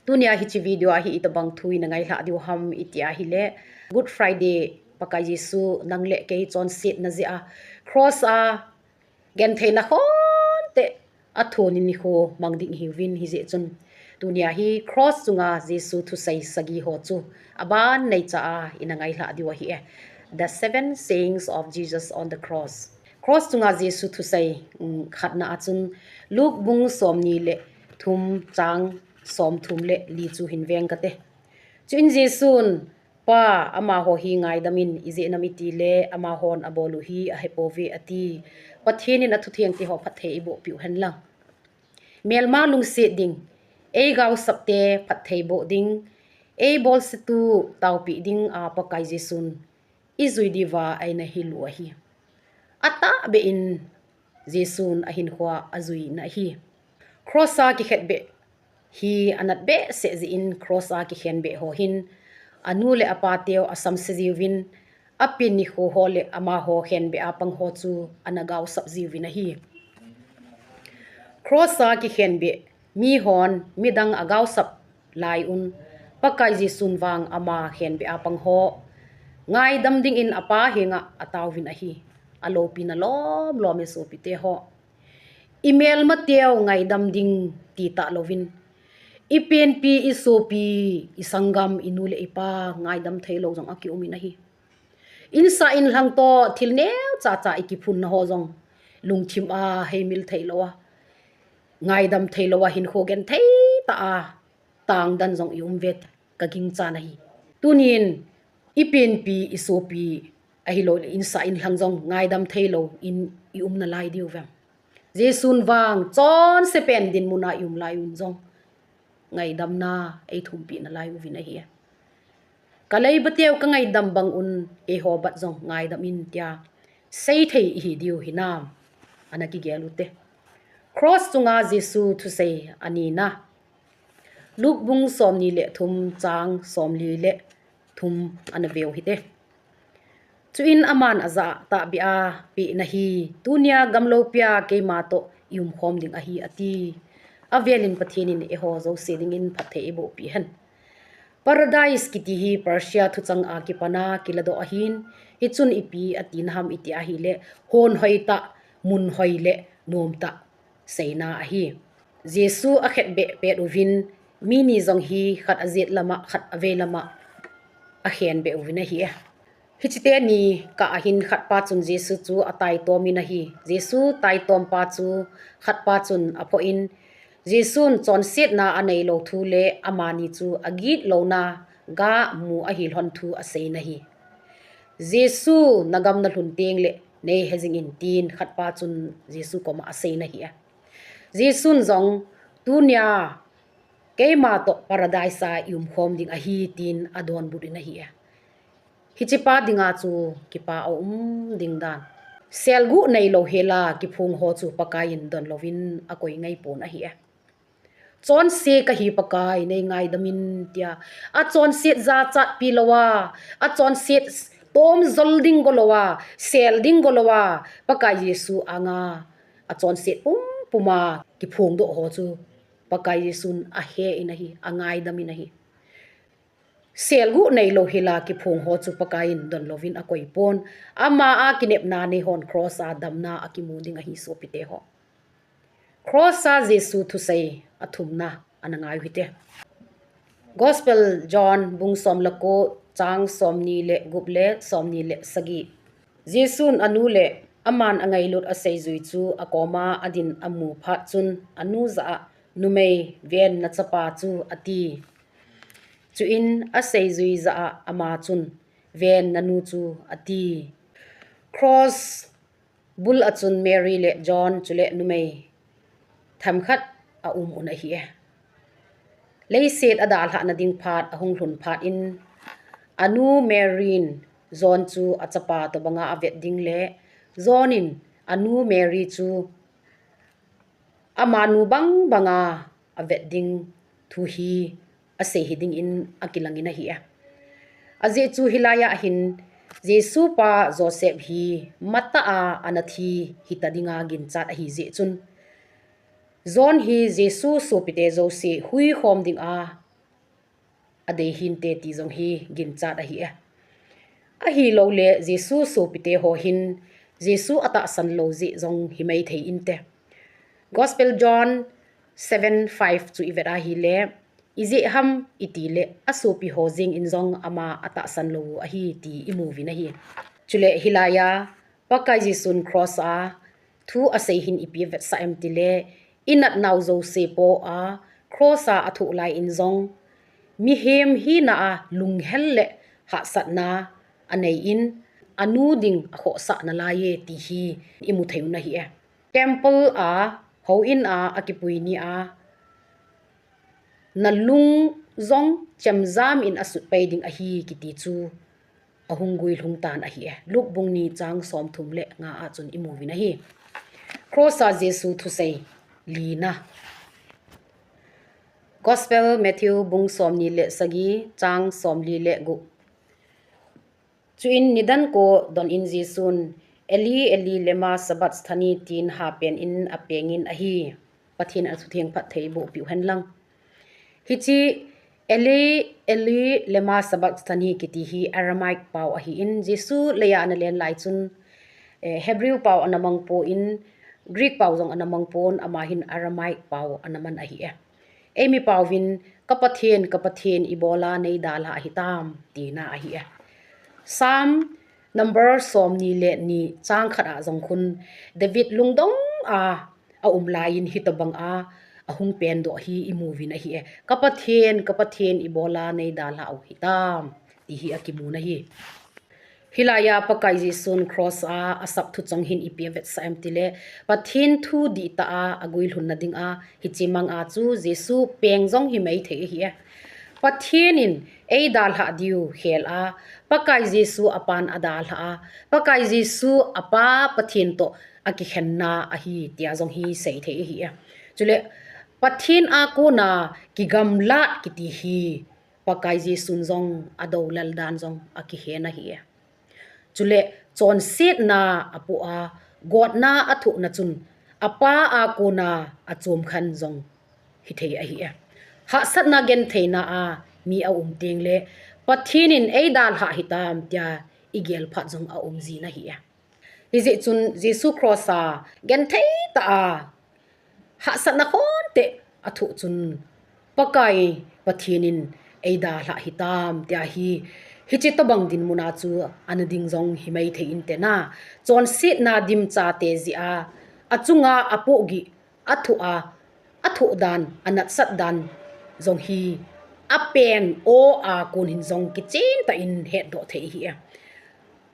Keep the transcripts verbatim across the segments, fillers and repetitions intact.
Tunia hiche video a hi itobang thu ina ngailhah diu ham iti ahile, Good Friday, Pakai Jesu nang le kei chonsetna jeh a cross a gentheina khonte a thonin nikho mang ding ihiuvin, hijeh chun tunia hi cross chunga Jesu thusei sagi ho chu aban neicha a ina ngailhah diu ahi e. The Seven Sayings of Jesus on the Cross. Cross chunga Jesu thusei, um, khatna a chun Luke bung somni le thum chang somthum le li chu hin veng kate. Chuin Jesun, Pa, amaho hi ngaidam in, ijeh inem itile amahon abol u hi ahepouve ati. Pathen in athutheng te ho phatthei eiboh piu hen lang. Melma lungset ding, eigaosap te phatthei boh ding, eibolsetu taopeh ding a Pakai Jesun ijui diuva eina hil u ahi. Atahbeh in Jesun ahinkhoa ajuina ahi. Cross a kikhenbeh hi anat behseh jeh in cross a kikhenbeh ho hin anu le apa teu asamse jiuvin, apen nikho ho le amaho khenbeh a pang ho chu ana gaosap jiuvin ahi. Cross a kikhenbeh mihon midang agaosap lai un, Pakai Jesun vang ama khenbeh a pang ho ngaidam dingin apa henga ataovin ahi. Aloupina lomlom e sopite ho. Imelma teu ngaidam ding ti talouvin, ipenpi, isopi, isanggam, inu le ipa ngaidam theilou jong akium in ahi. Insa inlhang toh thil neocha cha ikiphunna ho jong lungthim a heimil theilou a, ngaidam theilou a, hinkho genthei tah a tangdan jong ium uve kagingchan ahi. Tunin ipenpi, isopi, ahilouleh insa inlhang jong ngaidam theilou in ium nalai diu vem? Jesun vang chonsepen dinmun a ium lai un jong ngaidamna eithumpeh nalai uvin ahi. Kaleiba teu kangaidam bang un eiho bat jong ngaidam in tia seithei ihi diu hinam? Ana kigel ute. Cross chunga Jesu thusei anina. Luke bung somni le thum chang somli le thum ana veu hite. Chuin aman ajah tahbeh a, pehna hi tunia gamloupia keima toh iumkhom ding ahi ati. Avelin Pathen in eiho jouse dingin phatthei eibohpeh hen. Paradise kiti hi Persia thuchang a kipana kiladoh ahin, hichun ipi atina ham iti ahile, hon hoitah, mun hoi le nomtah seina ahi. Jesu akhetbeh pet uvin, mi ni jong hi khat ajet lama, khat avei lama akhenbeh uvin ahi. Hiche teni kah ahin khatpa chun Jesu chu ataitomin ahi. Jesu taitompa chu khatpa chun aphoh in, Jesun chonsetna aneilou thu le amani chu agitlouna ga mu ahilhon thu aseina ahi. Jesu, nagam nalhun tengle neihe jingin, tin khatpa chun Jesu koma aseina ahi. Jesun jong, tunia keima toh Paradise a iumkhom ding ahi, tin adonbut in ahi. Hichepa dinga chu kipa aum ding dan. Selguh neilou hela kiphong ho chu Pakaiyin donlouvin akoi ngaipon ahi. Chonse kahi Pakai, neingaidam in tia, achonset jachatpi louva, achonset tomjol ding golouva, sel ding golouva, Pakai Jesu anga achonset pumpuma kiphongdoh ho chu Pakai Jesun ahe in ahi, angaidam in ahi. Selguh neilou hela kiphong ho chu Pakaiyin donlouvin akoipon, ama a kinepna neihon cross a damna akimu ding ahi sopite ho. Cross a Jesu thusei athumna ana ngai uhite. Gospel John bung somleko chang somni le gup le somni le sagi. Jesun anu le aman angailut aseijui chu akoma adin amu phat chun anu jah a, Numei, ven nachapa chu, ati. Chuin aseijui jah a ama chun, Ven nanu chu, ati. Cross bul a chun Mary le John chule numei themkhat aum un ahi. Leiset adalhahna ding phat ahung lhun phat in, anu Mary in John chu achapa tobanga avet ding le John in anu Mary chu amanu bang banga avet ding thu hi asei hiding in akilangin ahi. Ajeh chu hilai a hin Jesu pa Joseph hi matah a ana thi hita dinga ginchat ahi jeh chun, John hi Jesu sopite jouse huikhom dinga adei hinte ti jong hi ginchat ahi e. Ahilouleh Jesu sopite ho hin Jesu atahsan lou jeh jong himai thei inte. Gospel John seven five chu ivet ahileh, ijeh ham itileh asopi ho jeng in jong ama atahsan lou u ahi ti imu uvin ahi. Chuleh hilaiya Pakai Jesun cross a thu asei hin ipi avetsah em tileh, inatnau jouse po a cross a athoh lai in jong mihem hina a lunghel le hahsatna anei in, anu ding akhohsah nalai e ti hi imu thei u ahi e. Temple a, houin a, akipui ni a, nalung jong chemjam in asut pai ding ahi kiti chu ahung guilhung tan ahi e. Luke bung ni chang somthum le nga a chun imu uvin ahi. Cross a Jesu thusei lina. Gospel Matthew bung somni le sagi chang somli le gup. Chuin nidan ko don in Jesun, "Eli, Eli, lema sabachthani?" tin hapen in apeng in ahi. Pathen athutheng phatthei boh piu hen lang. Hiche Eli, Eli, lema sabachthani kiti hi Aramaic pao ahi in, Jesu leiya ana len lai chun, eh, Hebrew pao ana mang pon, Greek pao jong ana mang pon, ama hin Aramaic pao ana man ahi e. Eimi pao vin, "Ka Pathen, ka Pathen, ibola nei dalha hitam," tina ahi e. Psalm number somni le ni chang khat a jong khun David lungdong a aum lai in hitobang a ahung pen doh hi imu uvin ahi e. "Ka Pathen, ka Pathen, ibola nei dalha u hitam," ti hi akimu na hi. Hilaiya Pakai Jesun cross a asap thu chang hin ipi avetsah em tileh, Pathen thu dihtah a aguilhun na ding a, hiche mang a chu Jesu peng jong himai thei ahi e. Pathen in eidalha diu khel a, Pakai Jesu apan adalha a, Pakai Jesu apa Pathen toh akikhenna ahi tia jong hi sei thei ahi e. Chuleh Pathen a kona kigamlat kiti hi Pakai Jesun jong adoulal dan jong akihen ahi e. Chuleh chonsetna apoh a, gotna athoh na chun, apa a kona achom khan jong hithei ahi e. Hahsatna gentheina a mi aum teng leh, Pathen in eidalha hitam tia igel phat jong aum jin ahi e. Hijeh chun Jesu cross a genthei tah a hahsatna khon teh athoh chun, Pakai Pathen in eidalha hitam tia hi, hiche tobang dinmun a chu ana ding jong himai thei inte na. Chonsetna dimchate jeh a, achunga apohgih, athoh a, athoh dan, anatsat dan jong hi, apen aw a kon hin jong kichen tah in hetdoh thei ahi e.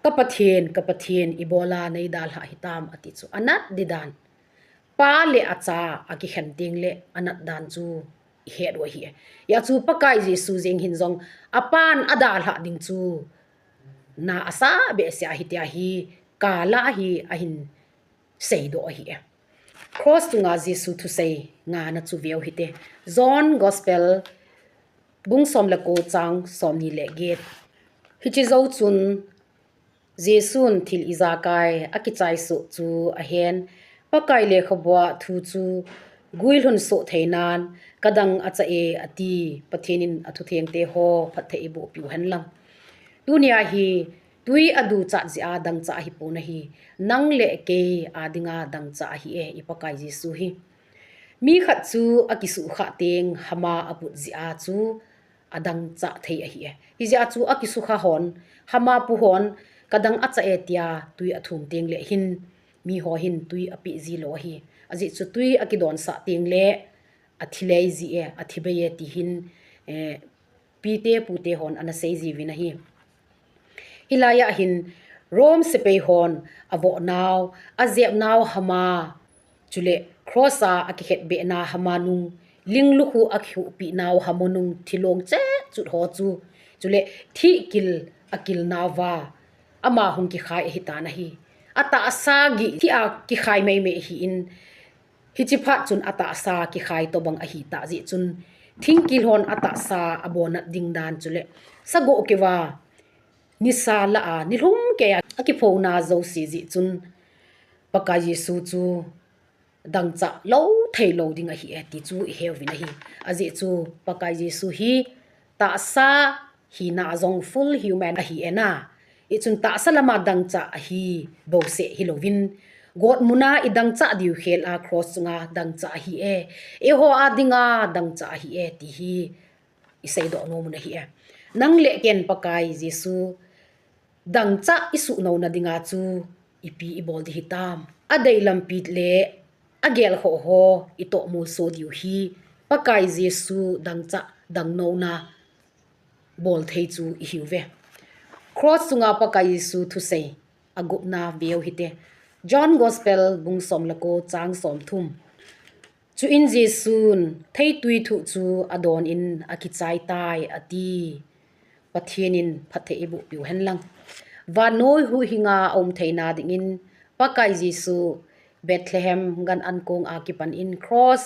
"Ka Pathen, ka Pathen, ibola nei dalha hitam," ati chu anat di dan. Pa le acha akikhen teng leh anat dan chu ihet u ahi e. Hijeh a chu Pakai Jesu jeng hin jong apan adalha ding chu na asa behseh ahi tia hi kala hi ahin seidoh ahi e. Cross chunga Jesu thusei ngana chu veu hite. John Gospel bung som le ko chang somni le get. Hiche jou chun Jesun thil ijakai akichai soh chu ahen, Pakai lekhabua thu chu guilhun soh thei nan, "Ka dangchah e," ati. Pathen in athutheng te ho phatthei iboh piu hen lang. Tunia hi tui aduchat jeh a dangchah ahi pon ahi. Nang le kei a dinga dangchah ahi e, i Pakai Jesu hi. Mi khat chu akisuhkhah teng hama aput jeh a chu adangchah thei ahi e. Hijeh a chu akisukha hon, hama pu hon, "Ka dangchah e," tia tui athum teng leh hin, mi ho hin tui apeh ji lou ahi. Ajeh chu tui akidonsah teng leh athi lei ji e, athi bei e ti hin, eh, pite pute hon ana sei jiuvin ahi. Hilai a hin Rome sepai hon avoh nau, ajep nau hama, chule cross a akikhetbeh na hama nung, linglukhu akikhuhpeh nau hama nung, thilong chehchut ho chu, chule thihkil akil nauva ama hung kikhai ahitan ahi. Atahsa gih thih a kikhai meimei ahin, hiche phat chun atahsa kikhai tobang ahitah jeh chun, thingkil hon atahsa abonat ding dan chule sagoh keuva nisa lah a, nilhum keiya akiphona jouse jeh chun, Pakai Jesu chu dangchah lou thei lou ding ahi e ti chu iheuvin ahi. Ajeh chu Pakai Jesu hi Tahsa hina a jong full human ahi e na. Hichun tahsa lama dangchah ahi bouseh hilouvin, gotmuna i dangchah diu khel a cross chunga dangchah ahi e. Eiho a dinga dangchah ahi e ti hi i seidoh nom u ahi e. Nang le ken Pakai Jesu dangchah i suhnouna dinga chu ipi i bol ding hitam? A deilampi le a gelkhoh ho i tohmolso diu hi Pakai Jesu dangchah dangnouna bol thei chu i hiuve. Cross chunga Pakai Jesu thusei a gupna veu hite. John Gospel bung som le ko chang som thum. Chuin Jesun theitui thuh chu a don in a kichai tai a ti. Pathen in phatthei eiboh piu hen lang. Vannoi huhhinga a um theina dingin Pakai Jesu Bethlehem gan ankong a kipan in cross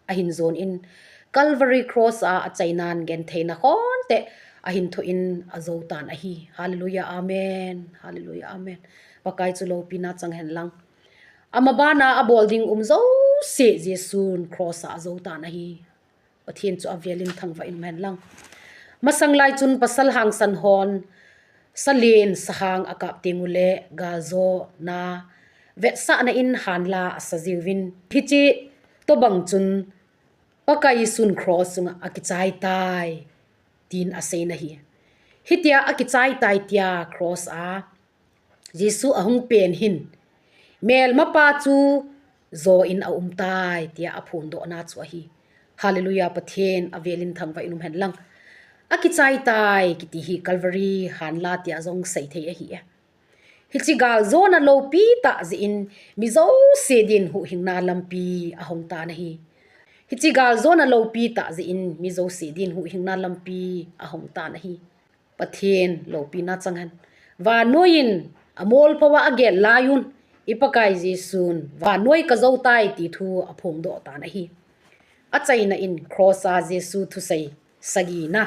ahin jon in Calvary cross a a chainan gentheina khonte ahin thoh in a jou tan ahi. Hallelujah, amen. Hallelujah, amen. Pakai chu loupina chang hen lang. Ama bana a bol ding um jouse Jesun cross a a jou tan ahi. Pathen chu avel in thangvah in um hen lang. Masang lai chun pasal hangsan hon salen sahang a kap teng uleh galjona vetsahna in hanla a sa jiuvin, hiche tobang chun Pakai Jesun cross chunga a kichai tai tin a seina ahi. Hitia a kichai tai tia cross a Jesu a hung pen hin, melmapa chu jo in a um tai tia a phondohna chu ahi. Hallelujah, Pathen avel in thangvah in um hen lang. A kichai tai kiti hi Calvary hanla tia jong sei thei ahi e. Hiche galjona loupi tah jeh in mi jouse din huhhingna lampi a hong tan ahi. Hiche galjona loupi tah jeh in mi jouse din huhhingna lampi a hong tan ahi. Pathen loupina chang hen. Vannoi in a molpho a a gel lai un, i Pakai Jesun vannoi ka jou tai ti thu a phongdoh tan ahi. A chaina in cross a Jesu thusei sagina.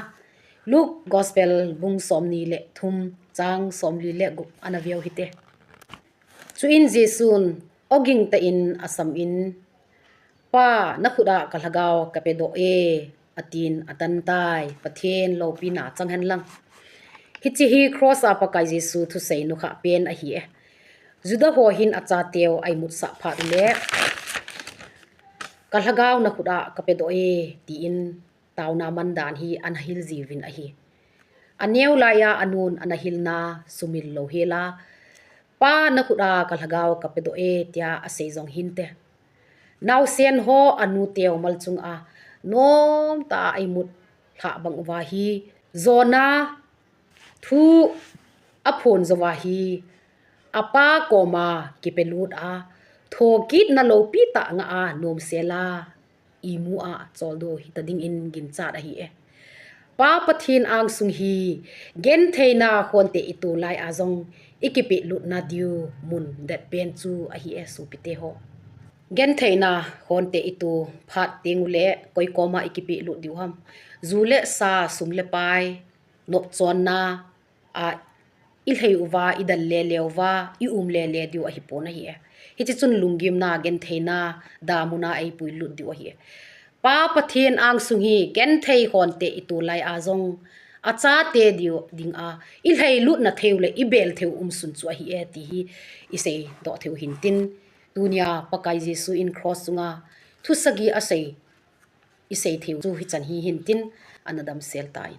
Luke Gospel bung somni le thum chang somli le gup ana veu hite. Chuin Jesun oging tah in a sam in, Pa, na khut a ka lhagao ka pedoh e, atin a tan tai. Pathen loupina chang hen lang. Hiche hi cross a Pakai Jesu thusei nukhah pen ahi e. Juda ho hin a chateu a imut sah phat uleh, ka lhagao na khut a ka pedoh e, tin taona man dan hi ana hil jiuvin ahi. A neo lai a a nun ana hilna sumil lou hel a, Pa, na khut a ka lhagao ka pedoh e, tia a sei jong hinte. Naosen ho a nu teu mal chung a nomtah a imut lhah bang uva hi, jona thu a phon jouva hi, a pa koma kipelut a, thokitna loupi tah ngah a nomsel a, imu a choldo hita dingin ginchat ahi e. Pa Pathen angsung hi gentheina khonte i to lai a jong i kipehlut na diu mun det pen chu ahi e, sopite ho. Gentheina khonte i to phat teng uleh koi koma i kipehlut diu ham? Ju le sa, sum le pai, nopchonna a i lhei uva, i dal lele uva, i um lele diu ahipon ahi e. Hiche chun lunggimna, gentheina damuna a i puilut diu ahi e. Pa Pathen angsung hi genthei khonte i to lai a jong a chate diu dinga i lheilutna thei u le i bel thei u umsun chu ahi e ti hi i seidoh thei u hintin, tunia Pakai Jesu in cross chunga thu sagi a sei i sei thei u chu hichan hi hintin, ana damsel tan.